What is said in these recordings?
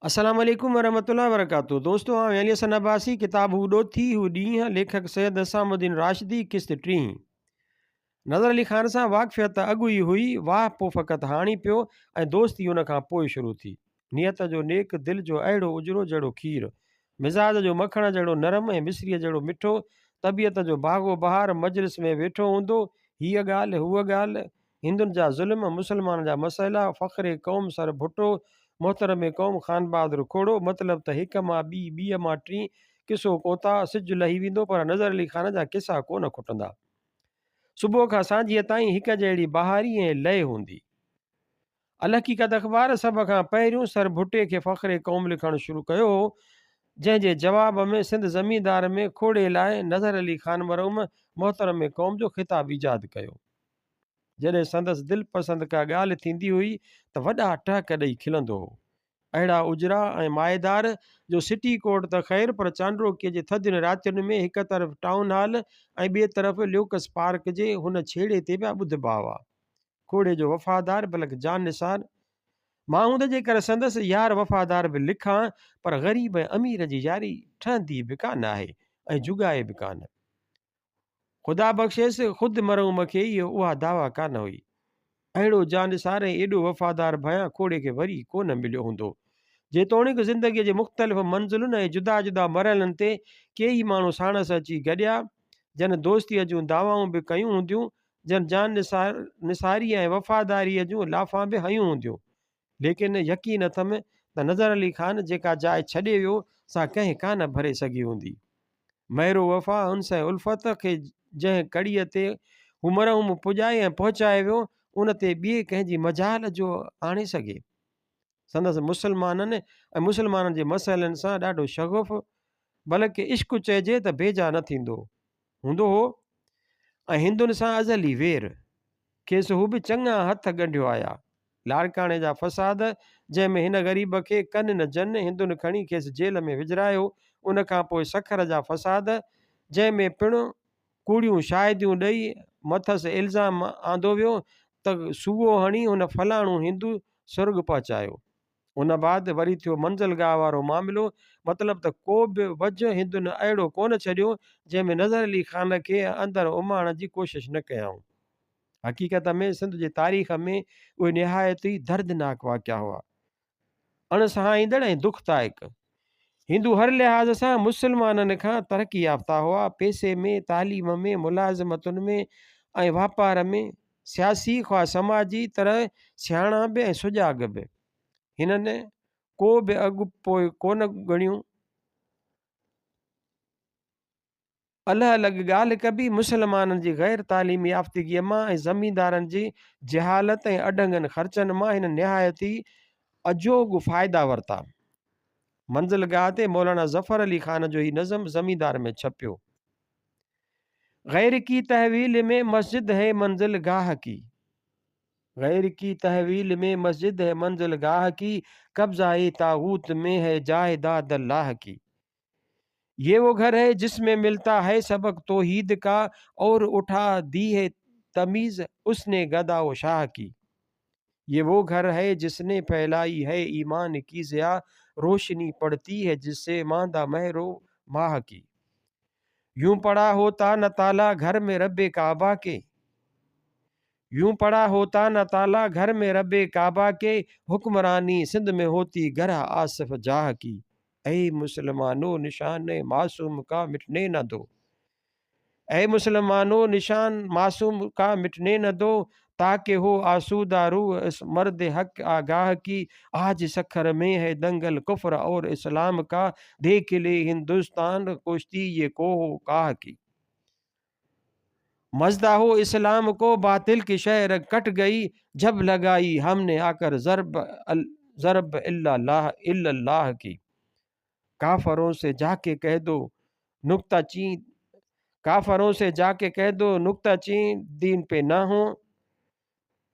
السلام عليڪم ورحمة الله وبرڪاته دوستو آئون علي حسن عباسي ڪتاب هو ڏوٿي هو ڏينهن ليکڪ سيد حسام الدين راشدي قسط ٽيهين نظر علي خان سان واقفيت ته اڳ ئي هئي واهه پو فقط هاڻي پيو ۽ دوستي ان کان پوء شروع ٿي نيت جو نيڪ دل جو اهڙو اجرو جهڙو کير مزاج جو مکڻ جهڙو نرم ۽ مصريء جهڙو مٺو طبيعت جو باغ و بهار مجلس ۾ ويٺو هوندو هيء ڳالهه هوء ڳالهه هندن جا ظلم، مسلمانن جا مسئلا، فخر قوم سر ڀٽو، محترم قوم خانبهادر کوڙو، مطلب ته هڪ مان ٻي، ٻيء مان ٽين، قصو ڪوتاهه، سج لهي ويندو پر نظر علي خان جا قصا ڪو نه کٽندا. صبح کان سانجهيء تائين هڪ جهڙي بهاري ۽ لئه هوندي. الحقيقت اخبار سڀ کان پهريون سر ڀٽي کي فخر قوم لکڻ شروع ڪيو هو، جنهن جي جواب ۾ سنڌ زميندار ۾ کوڙي لاء نظر علي خان مرحوم محترم قوم جو خطاب ايجاد ڪيو. جڏهن سندس دل پسند ڪا ڳالهه ٿيندي هئي ته وڏا ٽهڪ ڏئي کلندو هو. اهڙا اجرا ۽ مائيدار جو سٽي ڪورٽ ته خير پر چانڊوڪيء جي ٿڌين راتين ۾ هڪ طرف ٽائون هال ۽ ٻئي طرف ليوڪس پارڪ جي هن ڇيڙي تي پيا ٻڌبا هئا. کوڙي جو وفادار بلڪ جان نثار. مان هوند جيڪر سندس يار وفادار به لکان پر غريب ۽ امير جي ياري ٺهندي به ڪانه آهي ۽ جڳائي به ڪانه. خدا بخشيس خود مرحوم کي ئي اها دعويٰ ڪانه هئي. اهڙو جانثار ۽ ايڏو وفادار ڀيان کوڙي کي وري ڪونه مليو هوندو. جيتوڻيڪ زندگيء جي مختلف منزلن ۽ جدا جدا مرحلن تي ڪيئي ماڻهو ساڻس اچي گڏيا، جن دوستيء جون دعوائون به ڪيون هونديون، جن جان نثاريء ۽ وفاداريء جون لافان به هنيون هونديون، ليڪن يقين اٿم ته نظر علي خان جيڪا جاء ڇڏي ويو، سا ڪنهن ڪانه ڀري سگهي هوندي. مهر و وفا، انس ۽ الفت کي جنهن ڪڙيء تي هو مرحوم پڄائي ۽ پهچائي ويو، ان تي ٻئي ڪنهن جي مجال جو آڻي سگهي. سندس مسلمانن ۽ مسلمانن جي مسئلن سان ڏاڍو شغف، بلڪ عشق چئجي ته بيجا نه ٿيندو، هوندو هو ۽ هندن سان ازلي وير. کيس هو به چڱا هٿ ڳنڍيو آيا. لاڙڪاڻي جا فساد، جنهن ۾ هن غريب کي ڪن نه جن هندن کڻي کيس جيل ۾ وجهرايو، ان کان پوء سکر جا فساد، جنهن ۾ پڻ ڪوڙيون شاهديون ڏئي مٿس الزام آندو ويو ته سوئو هڻي هن فلاڻو هندو سرڳ پهچايو. ان بعد وري ٿيو منزل گاهه وارو معاملو، مطلب ته ڪو به وجهه هندن اهڙو ڪونه ڇڏيو، جنهن ۾ نظر علي خان کي اندر اماڻڻ جي ڪوشش نه ڪيائون. حقيقت ۾ سنڌ جي تاريخ ۾ اهي نهايت ئي دردناڪ واقعا هئا. اڻ سهائيندڙ ۽ دکدائڪ. هندو هر لحاظ سان مسلمانن کان ترقي يافته هئا، پئسي ۾، تعليم ۾، ملازمتن ۾ ۽ واپار ۾، سياسي خواه سماجي طرح سياڻا به ۽ سجاڳ به. هنن ڪو به اڳ پوء ڪونه ڳڻيون. الهه لڳ ڳالهه ڪبي، مسلمانن جي غير تعليم يافتگيء مان ۽ زميندارن جي جهالت ۽ اڍنگن خرچن مان هن نهايت ئي اجوڳ فائدا ورتا. منزل گاهه تي مولانا ظفر علي خان جو هي نظم زميندار ۾ ڇپيو. غير ڪي تحويل ۾ مسجد هي منزل گاهه ڪي. غير ڪي تحويل ۾ مسجد هي منزل گاهه ڪي، قبضه طاغوت ۾ هي جائداد الله ڪي. یہ وہ گھر ہے جس میں ملتا ہے سبق توحید کا اور اٹھا دی ہے تمیز اس نے گدا و شاہ کی یہ وہ گھر ہے جس نے پھیلائی ہے ایمان کی ضیا روشنی پڑتی ہے جس سے ماندہ مہر و ماہ کی یوں پڑا ہوتا نہ تالا گھر میں رب کعبہ کے یوں پڑا ہوتا نہ تالا گھر میں رب کعبہ کے حکمرانی سندھ میں ہوتی گرہ آصف جاہ کی اي مسلمانو نشان معصوم کا مٽنے نه دو اي مسلمانو نشان معصوم کا مٽنے نه دو تاڪه هو آسوده روح اس مرد حق آگاهه ڪي آج سکر ۾ هي دنگل ڪفر اور اسلام کا ديک لي هندستان ڪشتي يه ڪوه ڪاه ڪي مزده هو اسلام ڪو باطل ڪي شهه رگ ڪٽ گئي جب لگائي هم ني آڪر ضرب ضرب الا الله الا الله ڪي ڪافرون سي جا ڪي ڪهه دو نقطه چين ڪافرون سي جا ڪي ڪهه دو نقطه چين دين پي نه هون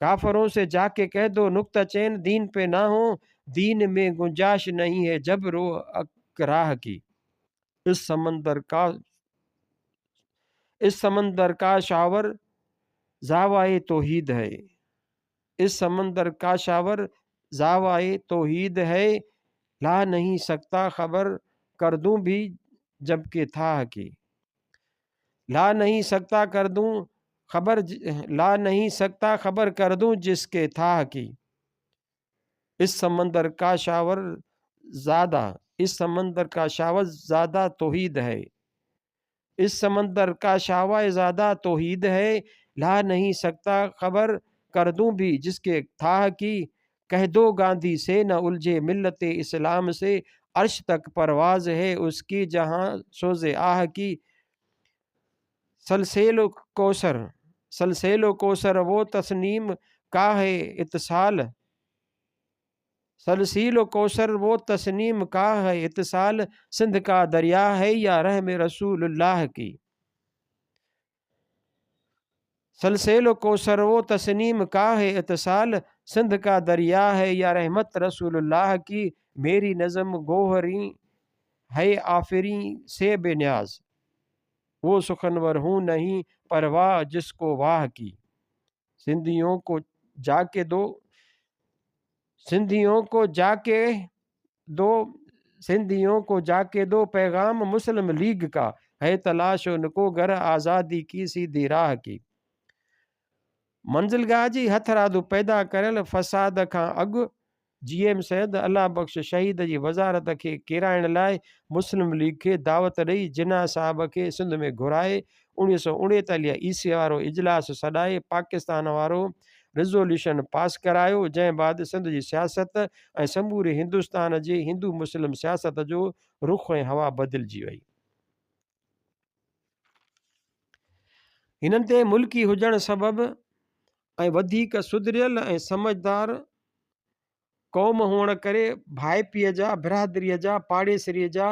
ڪافرون سي جا ڪي ڪهه دو نقطه چين دين پي نه هون دين ۾ گنجائش نہیں هي جبر و اڪراهه ڪي اس سمندر کا اس سمندر کا شاور زاوائے توحید ہے اس سمندر کا شاور زاوائے توحید ہے لا نهين سگتا خبر ڪردون ڀي جب ڪي ٿاهه ڪي. لا نهين سگتا ڪردون خبر لا نهين سگتا خبر ڪردون جس ڪي ٿاهه ڪي. اس سمندر کا شاور زاده اس سمندر کا شاور زاده توحيد هي. اس سمندر کا شاوه زاده توحيد هي. لا نهين سگتا خبر ڪردون ڀي جس ڪي ٿاهه ڪي. ڪهه دو گانڌي سي نه الجهي ملت اسلام سي عرش تڪ پرواز هي اس ڪي جهان سوز آه ڪي. سلسيل ڪوثر سلسيل ڪوثر وو تسنيم ڪا هي اتصال سلسيل ڪوثر وو تسنيم ڪا هي اتصال سنڌ ڪا دريا هي يا رحم رسول الله ڪي. سلسيل ڪوثر وو تسنيم ڪا هي اتصال سنڌ ڪا دريا هي يا رحمت رسول الله ڪي ميري نظم گوهرين هي آفرين سي بي نياز وو سخنور هون نهين پرواهه جس ڪو واهه ڪي سنڌيون ڪو جاڪي دو سنڌيون ڪو جاڪي دو سنڌيون ڪو جاڪي دو پيغام مسلم ليگ ڪا هي تلاش ان ڪو گر آزادي ڪي سيڌي راهه ڪي. منزلگاهه جي هٿرادو پيدا ڪريل فساد کان اڳ جي ايم سيد الله بخش شهيد جي وزارت کي ڪيرائڻ لاء مسلم ليگ کي دعوت ڏئي جناح صاحب کي سنڌ ۾ گهرائي 1939 عيسوي وارو اجلاس سڏائي پاڪستان وارو رزوليوشن پاس ڪرايو، جنهن بعد سنڌ جي سياست ۽ سموري هندستان جي هندو مسلم سياست جو رخ ۽ هوا بدلجي وئي. هنن تي ملڪي هجڻ سبب ۽ وڌيڪ سڌريل ۽ سمجهدار قوم هئڻ ڪري ڀائپيء جا، برادريء جا، پاڙيسريء جا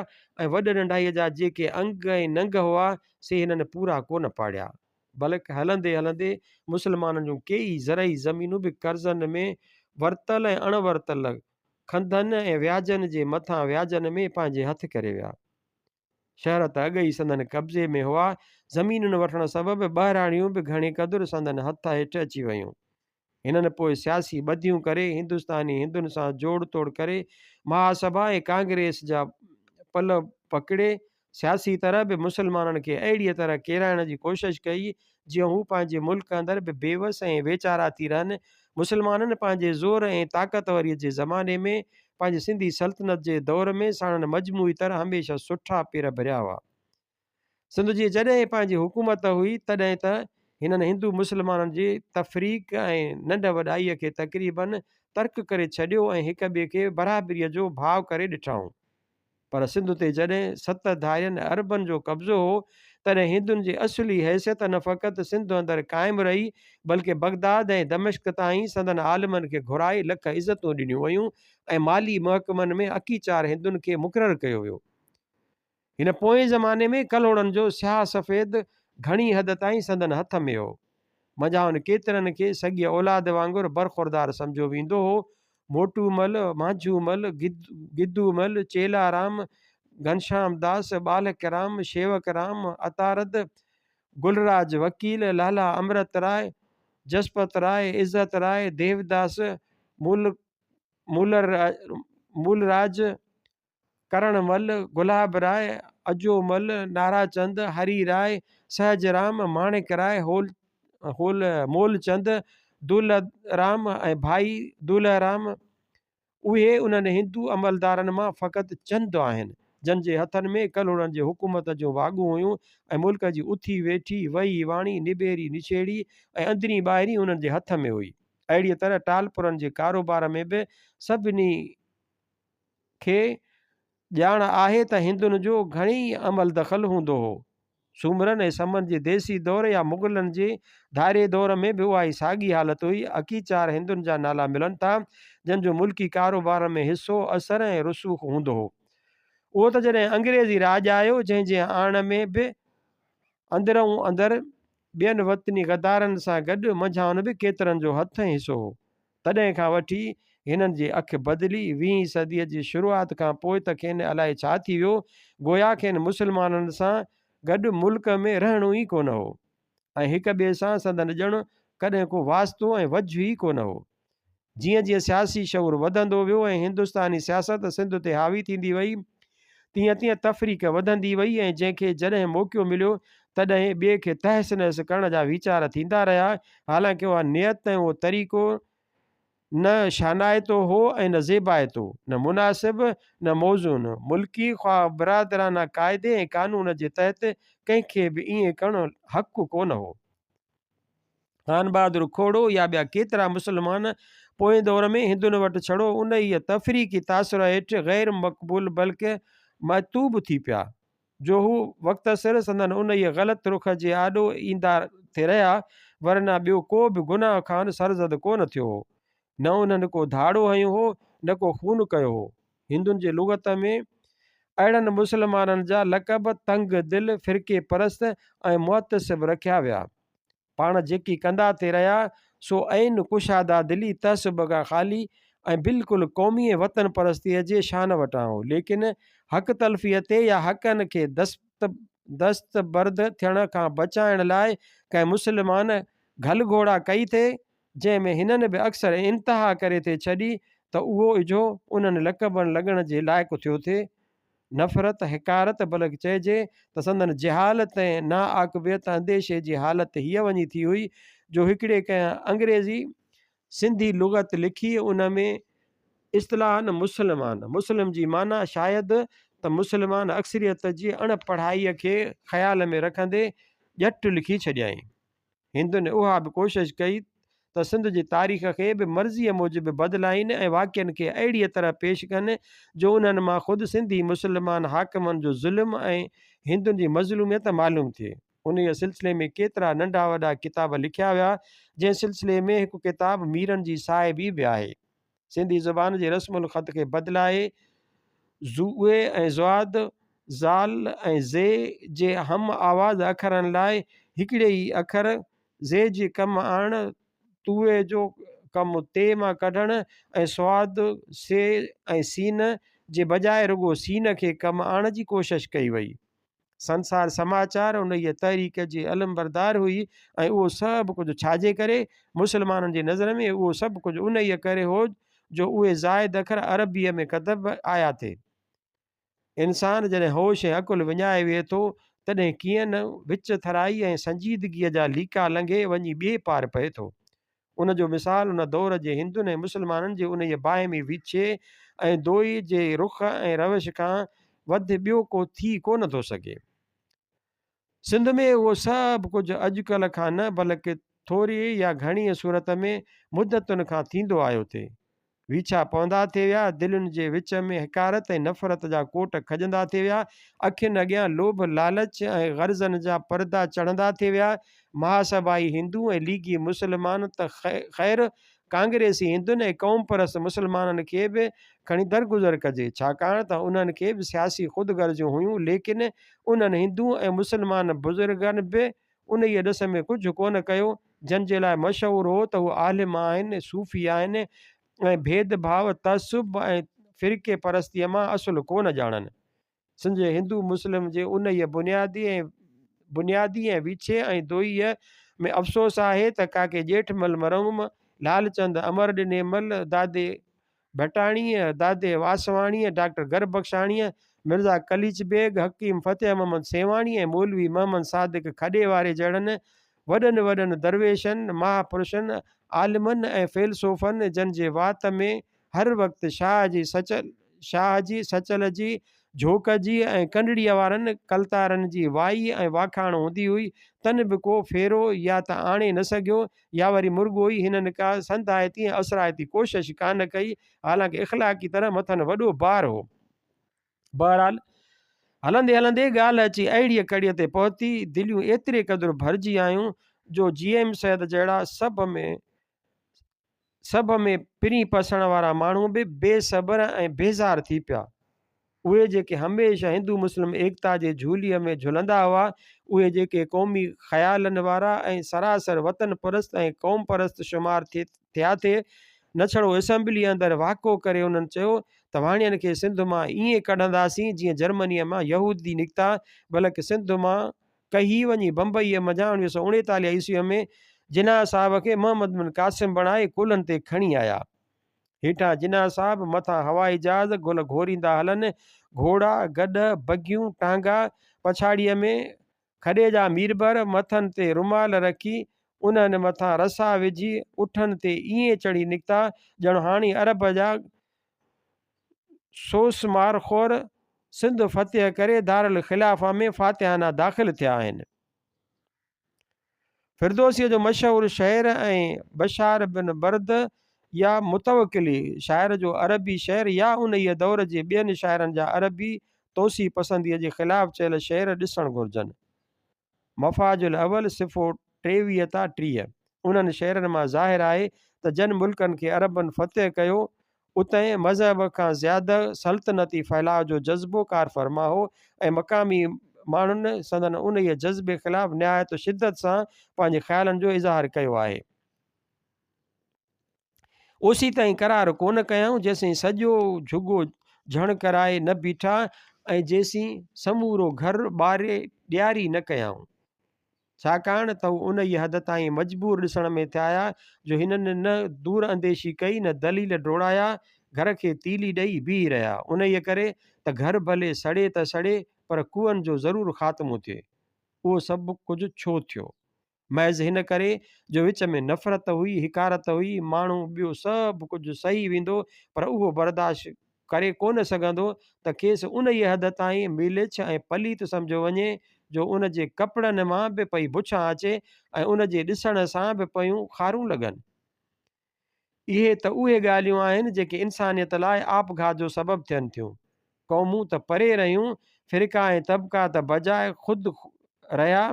۽ وڏ ننڍائيء جا جيڪي انگ ۽ ننگ هئا، سي هنن پورا ڪونه پاڙيا. بلڪ هلندي هلندي مسلمانن جون ڪيئي زرعي زمينون به قرضن ۾ ورتل ۽ اڻ ورتل کنڌن ۽ وياجن جي مٿان وياجن ۾ پنهنجي هٿ ڪري ويا. شهر ته اڳ ئي سندن قبضي ۾ هئا، زمينن وٺڻ سبب ٻهراڙيون به گهڻي قدر سندن هٿ هيٺ اچي ويون. هنن پوء سياسي ٻڌيون ڪري هندستاني هندن سان جوڙ توڙ ڪري مها سڀا ۽ ڪانگريس جا پلئه پڪڙي سياسي طرح به مسلمانن کي اهڙيء طرح ڪيرائڻ جي ڪوشش ڪئي جيئن هو پنهنجي ملڪ اندر به بيوس ۽ ويچارا ٿي رهن. مسلمانن پنهنجي زور ۽ طاقتوريء جي زماني ۾ پنهنجي سنڌي سلطنت جي دور ۾ ساڻن مجموعي طرح هميشه سٺا پير ڀريا هئا. سنڌ جي جڏهن پنهنجي حڪومت هئي تڏهن ته هنن هندو مسلمانن جي تفريق ۽ ننڍ وڏائيء کي تقريباً ترڪ ڪري ڇڏيو ۽ هڪ ٻئي کي برابريء جو ڀاء ڪري ڏٺائون. پر سنڌ تي جڏهن ست ڌارين عربن جو قبضو هو تڏهن هندن جي اصلي حيثيت نه فقط سنڌ اندر قائم رهي بلڪه بغداد ۽ دمشق تائين سندن عالمن کي گهرائي لک عزتون ڏنيون ويون ۽ مالي محڪمن ۾ اڪيچار هندن کي مقرر ڪيو ويو. هن پوئين زماني ۾ ڪلهوڙن جو سياهه سفيد گهڻي حد تائين سندن هٿ ۾ هو. منجهائن ڪيترن کي سڳيء اولاد وانگر برخوردار سمجهيو ويندو هو. موٽو مل، مانجهو مل، گدو مل، چيلا رام، گهنشام داس، ٻالڪ رام، شيوڪ رام، عطارد، گلراج وڪيل، لالا امرت راء، جسپت راء، عزت راء، ديوداس، مولراج، ڪرڻ مل، گلاب راء، اجو مل، ناراچند، هري راء، سهج رام، ماڻڪ راء، هول مولچند، دولهه رام ۽ ڀائي دولهه رام، اهي انهن هندو عملدارن مان فقط چند آهن، جن جي هٿن ۾ ڪلهوڙن جي حڪومت جون واڳون هيون ۽ ملڪ جي اٿي ويٺي، وهي واڻي، نبيري نڇيڙي ۽ اندرين ٻاهرين انهن جي هٿ ۾ هئي. اهڙيء طرح ٽالپرن جي ڪاروبار ۾ به سڀني کي ڄاڻ آهي ته هندن جو گهڻي ئي عمل دخل هوندو هو. سومرن ۽ سمن جي ديسي دور يا مغلن جي ڌاري دور ۾ به اها ئي ساڳي حالت هئي. اڪيچار هندن جا نالا ملن ٿا، جن جو ملڪي ڪاروبار ۾ حصو، اثر ۽ رسوخ هوندو هو. اهو ته جڏهن انگريزي راڄ آيو، جنهن جي آڻ ۾ به اندرئون اندر ٻين وطني غدارن سان گڏ منجهائن به ڪيترن جو هٿ ۽ حصو هو. تڏهن کان وٺي هنن جي اک بدلي، ويهين صديء جي شروعات کان پوء ته کين الائي ڇا ٿي ويو، گويا کين مسلمانن سان گڏ ملڪ ۾ رهڻو ئي ڪونه هو ۽ هڪ ٻئي سان سندن ڄڻ ڪڏهن ڪو واسطو ۽ وجهه ئي ڪونه هو. جيئن جيئن سياسي شعور وڌندو ويو ۽ هندستاني سياست سنڌ تي حاوي ٿيندي وئي، تيئن تيئن تفريق وڌندي وئي ۽ جنهن کي جڏهن موقعو مليو، تڏهن ٻئي کي تهس نهس ڪرڻ جا ويچار ٿيندا رهيا. حالانڪه اها نيت ۽ اهو طريقو نه شانائتو هو ۽ نه زيبائتو، نه مناسب، نه موزون. ملڪي خواه برادرانه قاعدي ۽ قانون جي تحت ڪنهن کي به ائين ڪرڻ حق ڪونه هو. خانبهادر کوڙو يا ٻيا ڪيترا مسلمان پوئين دور ۾ هندن وٽ ڇڙو انهيء تفريقي تاثر هيٺ غير مقبول بلڪ معتوب ٿي پيا، جو هو وقت سر سندن انهيء غلط رخ جي آڏو ايندا ٿي رهيا، ورنه ٻيو ڪو به گناهه کانئن سرزد ڪونه ٿيو هو. نه انهن ڪو ڌاڙو هنيو هو، نه ڪو خون ڪيو هو. هندن جي لغت ۾ اهڙن مسلمانن جا لقب تنگ دل، فرقي پرست ۽ معتصب رکيا ويا. پاڻ جيڪي ڪندا ٿي رهيا، سو عين ڪشاده دلي، تعصب کان خالي ۽ بلڪل قومي ۽ وطن پرستيء جي شان وٽان هو. ليڪن حق تلفيء تي يا حقن کي دستبرد ٿيڻ کان بچائڻ لاء ڪنهن مسلمان گهل گهوڙا ڪئي ٿي، جنهن ۾ هنن به اڪثر انتها ڪري ٿي ڇڏي ته اهو اجهو انهن لقبن لڳڻ جي لائق ٿيو ٿي. نفرت، حقارت بلڪ چئجي ته سندن جهالت ۽ ناعاقبيت انديشي جي حالت هيء وڃي ٿي هئي جو هڪڙي ڪنهن انگريزي سنڌي لغت لکي ان ۾ اصطلاحاً مسلمان، مسلم جي معنيٰ شايد ته مسلمان اڪثريت جي اڻ پڙهائيء کي خيال ۾ رکندي ڄٽ لکي ڇڏيائين. هندن اها به ڪوشش ڪئي ته سنڌ جي تاريخ کي به مرضيء موجب بدلائين ۽ واقعن کي اهڙيء طرح پيش ڪن جو انهن مان خود سنڌي مسلمان حاڪمن جو ظلم ۽ هندن جي مظلوميت معلوم ٿئي. انهيء سلسلي ۾ ڪيترا ننڍا وڏا ڪتاب لکيا ويا، جنهن سلسلي ۾ هڪ ڪتاب ميرن جي صاحبي به آهي. سنڌي زبان جي رسم الخط کي بدلائي زوء ۽ ضاد، ذال ۽ زي جي هم آواز اکرن لاء هڪڙي ئي اکر زي جي ڪم آڻڻ، توء جو ڪم تي مان ڪڍڻ ۽ صاد، سي ۽ سين جي بجاء رڳو سين کي ڪم آڻڻ جي ڪوشش ڪئي وئي. سنسار سماچار انهيء تحريڪ جي علمبردار هئي ۽ اهو سڀ ڪجهه ڇا جي ڪري؟ مسلمانن جي نظر ۾ اهو سڀ ڪجهه انهيء ڪري هو جو اهي زائد اکر عربيء ۾ ڪتب آيا ٿي. انسان جڏهن هوش ۽ عقل وڃائي ويهي ٿو، تڏهن ڪيئن نه وچ ٿرائي ۽ سنجيدگيء جا ليڪا لنگهي وڃي ٻئي پار پئي ٿو. ان جو مثال ان دور جي هندن ۽ مسلمانن جي انهيء باهمي ويڇي ۽ دوئي جي رخ ۽ روش کان وڌ ٻيو ڪو ٿي ڪو نه ٿو سگهي. سنڌ ۾ اهو سڀ ڪجهه اڄڪلهه کان نه بلڪ ٿوريء يا گهڻيء صورت ۾ مدتن کان ٿيندو آيو ٿي. ويڇا پوندا ٿي ويا، دلين جي وچ ۾ حقارت ۽ نفرت جا ڪوٽ کڄندا ٿي ويا، اکين اڳيان لوڀ، لالچ ۽ غرضن جا پردا چڙهندا ٿي ويا، مهاسڀائي هندو ۽ ليگي مسلمان ته خير ڪانگريسي هندن ۽ قومپرست مسلمانن کي به کڻي درگذر ڪجي، ڇاڪاڻ ته انهن کي به سياسي خود غرضيون هيون، ليڪن انهن هندو ۽ مسلمان بزرگن به انهيء ڏس ۾ ڪجهه ڪونه ڪيو، جن جي لاء مشهور هو ته هو عالم آهن، صوفي آهن ۽ ڀيد ڀاء، تعصب ۽ فرقي پرستيء مان اصل ڪونه ڄاڻن. سنڌ جي هندو مسلم جي انهيء بنيادي ۽ بنيادي ۽ ويڇي ۽ دوئيء ۾ افسوس آهي ته ڪاڪي ڄيٺمل مرحوم، لالچند امر ڏني مل، دادي ڀٽاڻيء، دادي واسواڻيء، ڊاڪٽر گربخشاڻيء، مرزا قليچ بيگ، حڪيم فتح محمد سيوهاڻي ۽ مولوي محمد صادق کڏي واري جهڙن وڏن وڏن درويشن، مهاپرشن، عالمن ۽ فيلسوفن جن جي وات ۾ هر وقت شاهه جي سچل شاهه جي، سچل جي، جهوڪ جي ۽ ڪنڊڙيء وارن ڪلتارن جي وائي ۽ واکاڻ هوندي هئي، تن به ڪو ڦيرو يا ته آڻي نه سگهيو يا وري مرڳو ئي هنن ڪا سنڌائتي ۽ اثرائتي ڪوشش ڪانه ڪئي، حالانڪ اخلاقي طرح مٿن وڏو بار هو. بهرحال هلندي هلندي ڳالهه اچي اهڙيء ڪڙيء تي پهتي، دليون ايتري قدر ڀرجي آيون جو جي ايم سيد جهڙا سڀ ۾ سڀ ۾ پرين پسڻ وارا ماڻهو به بي صبر ۽ بيزار ٿي پيا. اهي جيڪي هميشه هندو مسلم ايڪتا جي جهوليء ۾ جهلندا هئا، اهي جيڪي قومي خيالن وارا ۽ سراسر وطن پرست ۽ قوم پرست شمار ٿيا ٿي، نه ڇڙو اسيمبليء اندر واڪو ڪري انهن چيو ته واڻين کي سنڌ مان ائين ڪڍنداسين جيئن جرمنيء مان يهودي نڪتا، بلڪ سنڌ مان ڪهي وڃي بمبئيء منجهان 1939 عيسويء ۾ جناح صاحب کي محمد بن قاسم بڻائي ڪلهن تي کڻي آيا. هيٺان جناح صاحب، مٿان هوائي جهاز گل گهوريندا هلن، گهوڙا، گڏهه، بگيون، ٽانگا، پڇاڙيء ۾ کڏي جا ميربر مٿن تي رومال رکي، انهن مٿان رسا وجهي، اٺن تي ائين چڙهي نڪتا، ڄڻ هاڻي عرب جا سوسمارخور سنڌ فتح ڪري دارالخلافه ۾ فاتحانه داخل ٿيا آهن. فردوسيء جو مشهور شعر ۽ بشار بن برد يا متوڪلي شاعر جو عربي شعر يا انهيء دور جي ٻين شاعرن جا عربي توسيع پسنديء جي خلاف چيل شعر ڏسڻ گهرجن. مفاج الاول، صفحو 23 تا 30. انهن شعرن مان ظاهر آهي ته جن ملڪن کي عربن فتح ڪيو، اتي مذهب کان زياده سلطنتي ڦهلاء جو جذبو ڪارفرما هو ۽ مقامي ماڻهن سندن انهيء جذبي خلاف نهايت شدت سان پنهنجي خيالن جو اظهار ڪيو آهي. اوسيتائين قرار ڪونه ڪيائون، جيسين سڄو جهڳو جهڻ ڪرائي نه بيٺا ۽ جيسين سمورو گهر ٻاري ڏياري نه ڪيائون. ڇاڪاڻ ته هو انهيء حد تائين مجبور ڏسڻ ۾ ٿي آيا، جو هنن نه دور انديشي ڪئي نه دليل ڊوڙايا، گهر کي تيلي ڏئي بيهي رهيا. انهيء ڪري ته گهر ڀلي سڙي ته سڙي، پر ڪوئن جو ضرور خاتمو ٿئي. اهو سڀ ڪجهه ڇو ٿيو؟ محض هن ڪري جو وچ ۾ نفرت هئي، حقارت هئي، ماڻهو ٻيو سڀ ڪجهه سهي ويندو پر اهو برداشت ڪري ڪونه سگهندو ته کيس انهيء حد تائين ميلڇ ۽ پليت سمجهيو وڃي جو ان جي ڪپڙن مان به پئي بڇان اچي ۽ ان جي ڏسڻ سان به پيون خارون لڳن. اهي ته اهي ڳالهيون آهن جيڪي انسانيت لاء آپگهات جو سبب ٿين ٿيون. قومون ته پري رهيون، فرقا ۽ طبقا ته بجاء خود رهيا.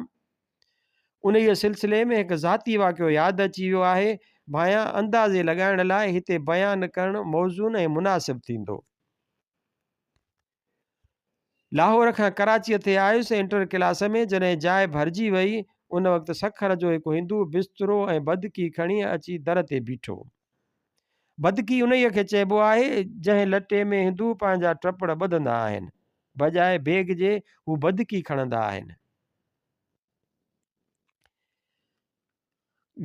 انهيء سلسلي ۾ هڪ ذاتي واقعو ياد اچي ويو آهي، ڀانيان اندازي لڳائڻ لاء هتي بيان ڪرڻ موزون ۽ مناسب ٿيندو. لاهور کان ڪراچيء ٿي آيس. انٽر ڪلاس ۾ جڏهن جاء ڀرجي وئي، ان وقت سکر جو هڪ هندو بسترو ۽ بدڪي کڻي اچي در تي بيٺو. بدڪي انهيء کي چئبو آهي، جنهن لٽي ۾ هندو پنهنجا ٽپڙ ٻڌندا آهن. بجاء بيگ جي هو بدڪي کڻندا آهن.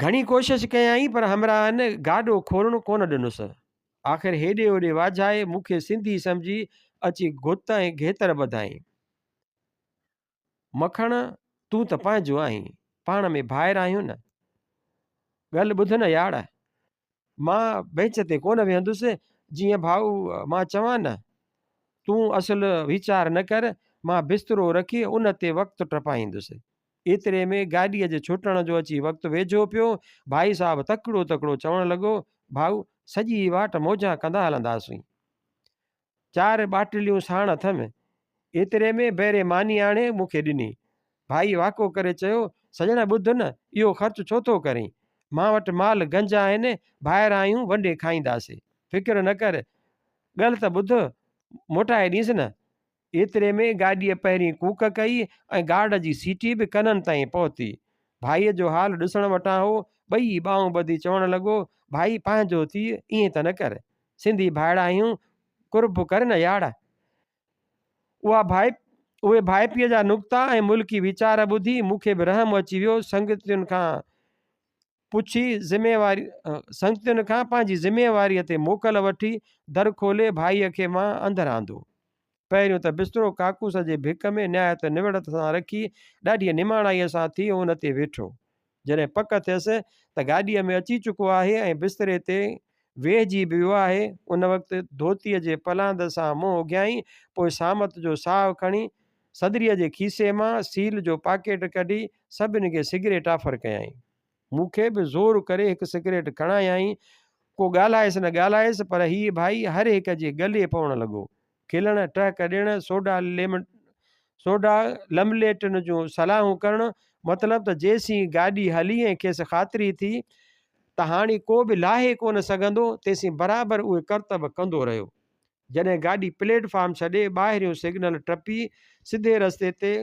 گهڻي ڪوشش ڪيائين پر همراهن گاڏو کولڻ ڪونه ڏنس. آخر هيڏي هوڏي واجهائي مون کي سنڌي سمجهي اچي گهت ۽ گهيتر ٻڌائين. مکڻ تون ته پنهنجو آهين، پاڻ ۾ ڀائر آهيون نه. ڳل ٻڌ نه ياڙ. مان بينچ تي ڪونه ويهندس، جيئن ڀائو مان چوان نه. تون اصل ويچار نه ڪر، مان بسترو رکي ان تي وقت ٽپائيندس. ايتري ۾ گاڏيء جي ڇٽڻ جو اچي وقت ويجهو پيو. ڀائي صاحب تڪڙو تڪڙو چوڻ لڳو، ڀائو، سڄي واٽ موجان ڪندا هلنداسين. چار ٻاٽليون ساڻ اٿم. ايتري ۾ بئري ماني آڻي مون کي ڏني. ڀائي واڪو ڪري چيو، سڄڻ ٻڌ نه، اهو خرچ ڇو ٿو ڪرين؟ مان وٽ مال گنج آهن، ڀائر آهيون، ونڊي کائينداسين. فڪر نه ڪر. ڳالهه ته ٻڌ، موٽائي ڏينس نه. ايتري ۾ گاڏيء پهرين ڪوڪ ڪئي ۽ گارڊ جي سيٽي به ڪنن تائين پهتي. ڀائيء جو حال ڏسڻ وٽان هو، ٻئي ٻانهون ٻڌي چوڻ لڳو، ڀائي پنهنجو ٿي ائين ته نه ڪر. سنڌي ڀائڙا آهيون، قرب ڪر نه ياڙ. اها ڀائي اهي ڀائپيء جا نقطا ۽ ملڪي ويچار ٻڌي مون کي به رحم اچي ويو. سنگتين کان پڇي ذميواري سنگتين کان پنهنجي ذميواريء تي موڪل وٺي در کولي ڀائيء کي مان اندر آندو. پهريون ته بسترو ڪاڪوس جي ڀڪ ۾ نهايت نوڙت سان رکي ڏاڍيء نماڻائيء سان ٿي ان تي ويٺو. جڏهن پڪ ٿيس ته گاڏيء ۾ اچي چڪو آهي ۽ بستري تي ويهجي به ويو آهي، ان وقت ڌوتيء جي پلاند سان منهن اگهيائين، پوء سامت جو ساهه کڻي صدريء جي کيسي مان سيل جو پاڪيٽ ڪڍي سڀني کي سگريٽ آفر ڪيائين. مون کي به زور ڪري هڪ سگريٽ کڻايائين. ڪو ڳالهائيس نه ڳالهائيس پر هيء ڀائي هر هڪ جي ڳلي پوڻ لڳو. کلڻ، ٽهڪ ڏيڻ، سوڍا ليم سوڍا لمليٽن جون صلاحون ڪرڻ، مطلب ته جيسين گاڏي هلي ۽ کيس خاطري ٿي ته هاڻي ڪو به لاهي ڪونه سگهندو، تيسين برابر اهي ڪرتب ڪندو رهيو. جڏهن گاڏي پليٽ فارم ڇڏي ٻاهريون سگنل ٽپي سڌي رستي تي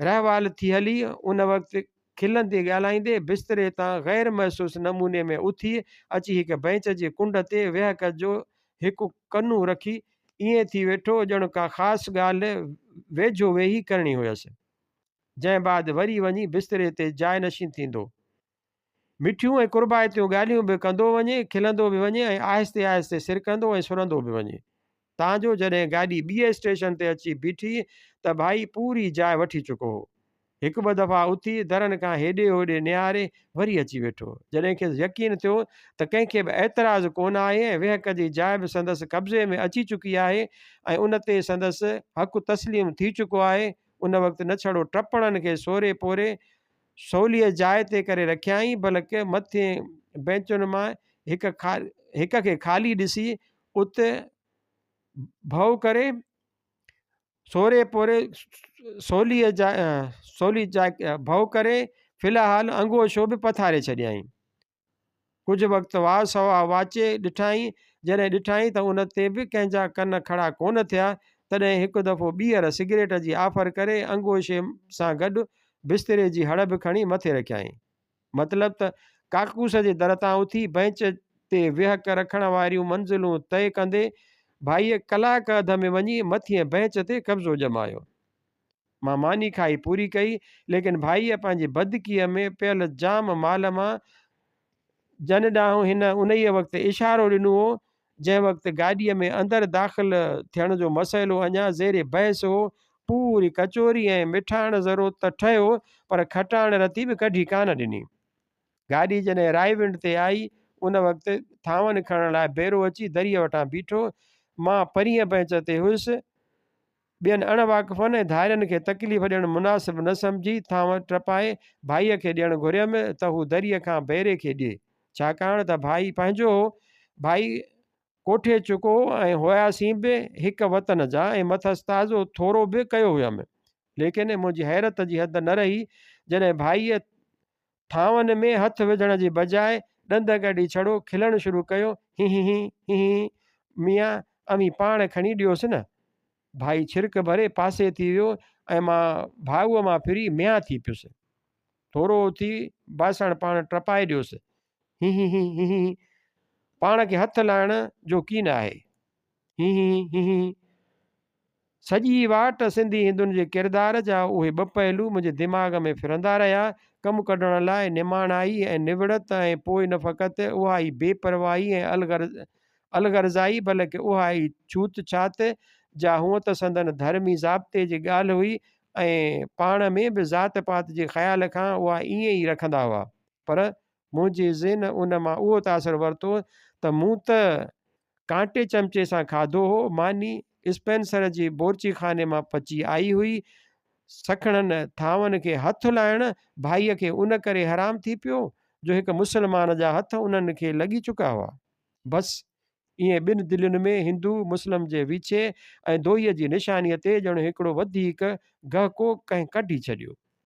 رهوال ٿي هلي، ان وقت کلندي ڳالهائيندي بستري تان غير محسوس نموني ۾ اٿي اچي هڪ بئنچ جي ڪنڊ تي ويهڪ جو هڪ ڪنو رکي ائين ٿي ويٺو ڄڻ ڪا خاص ڳالهه ويجهو ويهي ڪرڻي هيس. جنهن بعد وري وڃي بستري تي جاء نشين ٿيندو. مٺيون ۽ قربائتيون ڳالهيون به ڪندو وڃي، کلندو به وڃي ۽ آهستي آهستي سرڪندو ۽ سرندو به وڃي. تان جو جڏهن گاڏي ٻيء اسٽيشن تي اچي بيٺي ته ڀائي پوري جاء وٺي چڪو هو. هڪ ٻه دفعا اٿي درن کان هيڏي هوڏي نهاري وري اچي ويٺو. جڏهن کيس يقين ٿيو ته ڪنهن کي به اعتراض ڪونه آهي ۽ ويهڪ جي جاء به سندس قبضي ۾ اچي چڪي آهي ۽ ان تي سندس حق تسليم ٿي چڪو آهي، ان وقت نه ڇڙو ٽپڻن کي سوري پوري سوليء جاء تي ڪري رکيائين، بلڪ مٿين بينچن مان هڪ کي خالي ڏسي ات ڀؤ ڪري سوري پوري سوليء جاء سولي جاء ڀؤ ڪري في الحال انگوشو به پٿاري ڇڏيائين. ڪجهه وقت واء سوا واچي ڏٺائين، جڏهن ڏٺائين ته ان تي به ڪنهن جا ڪن کڙا ڪونه ٿيا، تڏهن هڪ دفعو ٻيهر سگريٽ جي آفر ڪري انگوشي سان گڏ بستري جي هڙ به کڻي مٿي رکيائين. مطلب ته ڪاڪوس جي در تان اٿي بئنچ تي ويهڪ رکڻ واريون منزلون طئي ڪندي ڀائيء ڪلاڪ اڌ ۾ وڃي مٿينء بئنچ تي قبضو ڄمايو. مان ماني کائي پوري ڪئي، ليڪن ڀائيء پنهنجي بدڪيء ۾ پيل جام مال مان جن ڏانهن هن انهيء وقت اشارو ڏنو هو، جنهن وقت گاڏيء ۾ اندر داخل ٿيڻ جو مسئلو اڃا زير بحث هو، پوري ڪچوري ۽ مٺاڻ ذرو ته ٺهيو، پر کٽاڻ رتي به ڪڍي ڪانه ڏني. گاڏي جڏهن رائيونڊ تي آئي، ان وقت ٿانون کڻڻ لاء بيرو اچي دريء وٽان بيٺو. مان پرينء بئنچ تي هيس. ٻين اڻ واقفن ۽ ڌارين کي تڪليف ڏيڻ مناسب نه سمجهي ٿانو ٽپائي ڀائيء کي ڏيڻ گهريم ته هو دريء کان بيري کي ڏئي، ڇاڪاڻ ته ڀائي پنهنجو هو. ڀائي ڪوٺي چڪو هو ۽ هياسين به هڪ وطن جا ۽ مٿس تازو ٿورو به ڪيو هيم. ليڪن منهنجي حيرت جي حد نه رهي جڏهن ڀائيء ٿانون ۾ هٿ وجهڻ جي بجاء ڏند ڪڍي ڇڙو کلڻ شروع ڪيو، هين هين هين، هين هين هين، ميان اوهين پاڻ کڻي ڏيوس نه. ڀائي ڇرڪ ڀري پاسي ٿي ويو ۽ مان ڀائوء مان ڦري ميان ٿي پيس. ٿورو اٿي باسڻ پاڻ ٽپائي ڏيوس، هين هين هين، هين هين هين، پاڻ کي هٿ لائڻ جو ڪين آهي. هين هين هين، هين هين هين. سڄي واٽ سنڌي هندن جي ڪردار جا اهي ٻه پهلو منهنجي دماغ ۾ ڦرندا رهيا. ڪم ڪڍڻ لاء نماڻائي ۽ نوڙت ۽ پوء نه فقط اها ئي بي پرواهي ۽ الغرضائي بلڪ اها ئي ڇوت ڇات جا هونء ته سندن ڌرمي ضابطي جي ڳالهه هئي ۽ پاڻ ۾ به ذات پات جي خيال کان اها ائين ئي رکندا هئا پر منهنجي ذهن ان مان اهو تاثر ورتو ته مون ته ڪانٽي چمچي سان کاڌو هو. ماني اسپينسر جي بورچيخاني مان پچي آئي هئي. سکڻن ٿانون کي هٿ لائڻ ڀائيء کي ان ڪري حرام ٿي پيو، جو هڪ مسلمان جا هٿ انهن کي لڳي چڪا هئا. بس، ائين ٻن دلين ۾ هندو مسلم جي ويڇي ۽ دوئيء جي نشانيء تي ڄڻ هڪڙو وڌيڪ گهڪو ڪنهن ڪڍي ڇڏيو.